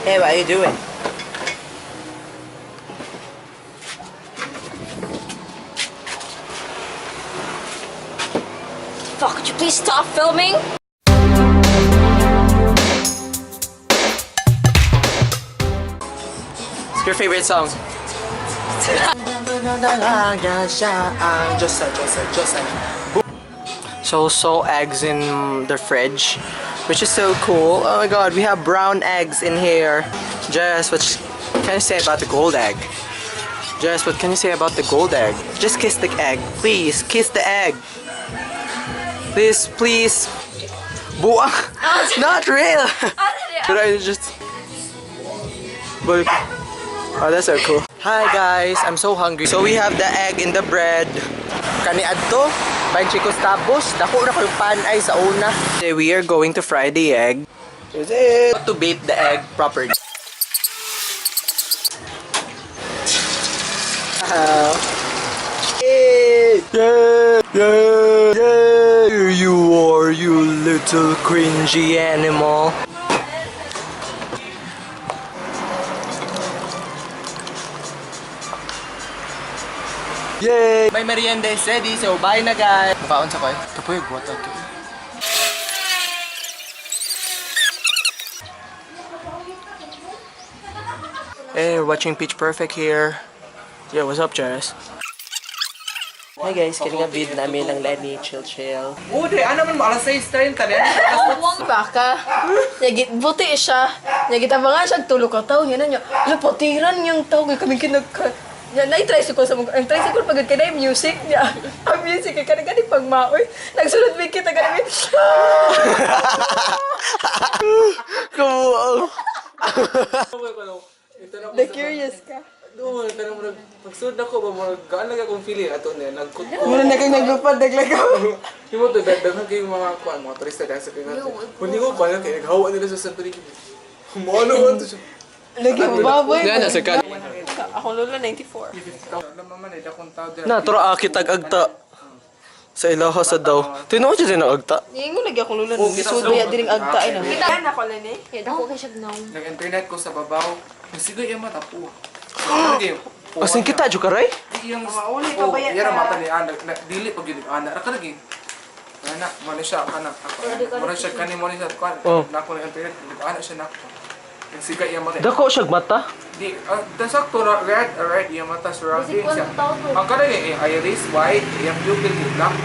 Hey, what are you doing? Fuck, could you please stop filming? What's your favorite song? So eggs in the fridge, which is so cool. Oh my God, we have brown eggs in here. Jess, what can you say about the gold egg? Jess, what can you say about the gold egg? Just kiss the egg, please. Kiss the egg. Please, please. Buang. Not real. But I just. But oh, that's so cool. Hi guys, I'm so hungry. So we have the egg in the bread. Kani adto, 25 tabos. Dako na ko'y pan ay sa una. Today we are going to fry the egg. Is it to beat the egg properly? Yeah, yeah, yeah. Here you are, you little cringy animal. Yay! My merienda is ready, so bye na guys! Makaon sa koy? Kapoy, buwata to. Hey, we're watching Pitch Perfect here. Yeah, what's up, Jess? Hi guys, kini nga vid namin lang Lenny, chill chill. Ude, ano man mo, alas 6:30 na. Baka. Nyagit buti siya. Nyagit abangan siya tulo ka tawo niya niya. Ala patiran niyang tawo kay kami kinagka. Nya na tricycle sa mga ang tricycle pagod kay na music niya. Ang music kay kanang gani pag maoy. Nagsulod mi kita gani. Cool. The curious ka. Doon, kanang murag pagsulod ako ba murag gaan lagi akong feeling ato niya nagkut ko. Muna na kang naglupad naglagaw. Himo to daghan kay mga kuan mga turista dahil sa kay nato. Kundi ko pa kay naghawa nila sa Santorini. Moano man to siya. Lagi baboy. Gana sa kan. Ako lola 94. Alam naman eh, dakong tao dira. Na, tura akit agta. Sa ilaha sa daw. Tinuod siya din ang agta. Niingon lagi ako lola. Gisud ba diring agta ay na. Kita na ko lani. Yeah, dako kay siya now. Nag-internet ko sa babaw. Nasigo iya mata po. Asin kita, jud ka, Ray? Iyang mauli pa ba yan? Iya mata ni anak na dili pag yun anak ra ka lagi. Ana, mo na siya kana. Mo na siya kani mo na siya kuan. Oh. Nako na internet, ana siya nako. Nagsiga iya mata. Dako siya mata. Di, sakto na red, red iya mata surrounding siya. Ang kada niya, eh, iris white, iyang pupil ni black.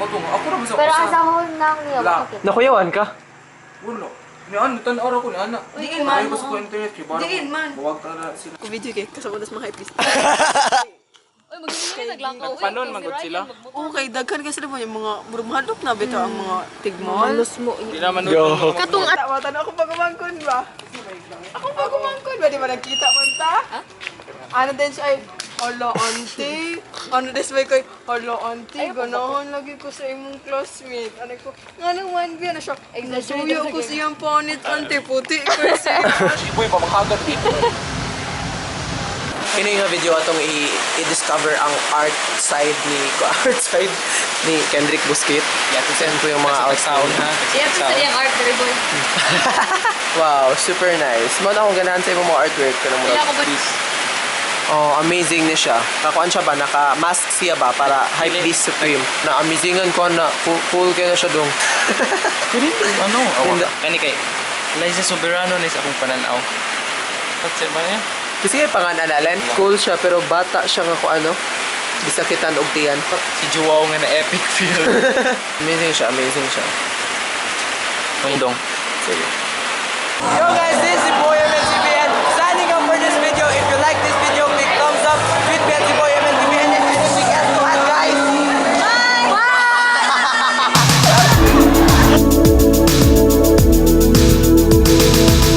Mo to, ako ra man sa Pero usa. asa ko nang niya. Black. Nakuyawan ka? Wala. Ni ano, tan-aw ra ko ni ana. Diin man. Ay, basta ko internet kay bara. Diin man. Buwag ta na sila. Ko video kay kasama das mga ipis. Uy, magaling naglakaw. Nagpanon, magod sila. Okay, daghan kasi sila mo yung mga murag mahadlok na bitaw ang mga tigmol. mo. Di naman Go. Katong at ako pagumangkon ba? Ako pagumangkon ba? Di ba nagkita man ta? Ano din siya ay, hala auntie. Ano des may kay, hala auntie, ganahan lagi ko sa imong classmate. Ano ko, nga nang 1B, ano siya, nasuyo ko siyang panit, auntie, puti ko siya. Boy, pamakagat dito. Kini nga video atong i-discover ang art side ni art side ni Kendrick Busquet. Yeah, send ko yung mga outsound. Yeah, sa iyang art very boy. Wow, super nice. Mo na akong ganahan sa imong mga artwork kanang Wala murag. ko ba? Oh, amazing ni siya. Kakuan siya ba naka mask siya ba para hype beast supreme. Na amazingan ko na cool, cool kay na siya dong. Ano? Hindi. Kani kay Liza Soberano ni sa akong pananaw. Patse ba niya? Kasi kay panganalalan, cool siya pero bata siya nga ko ano. Bisakitan og tiyan. Si Joao nga na epic feel. Amazing siya, amazing siya. Dong. Sige. Yo guys, this is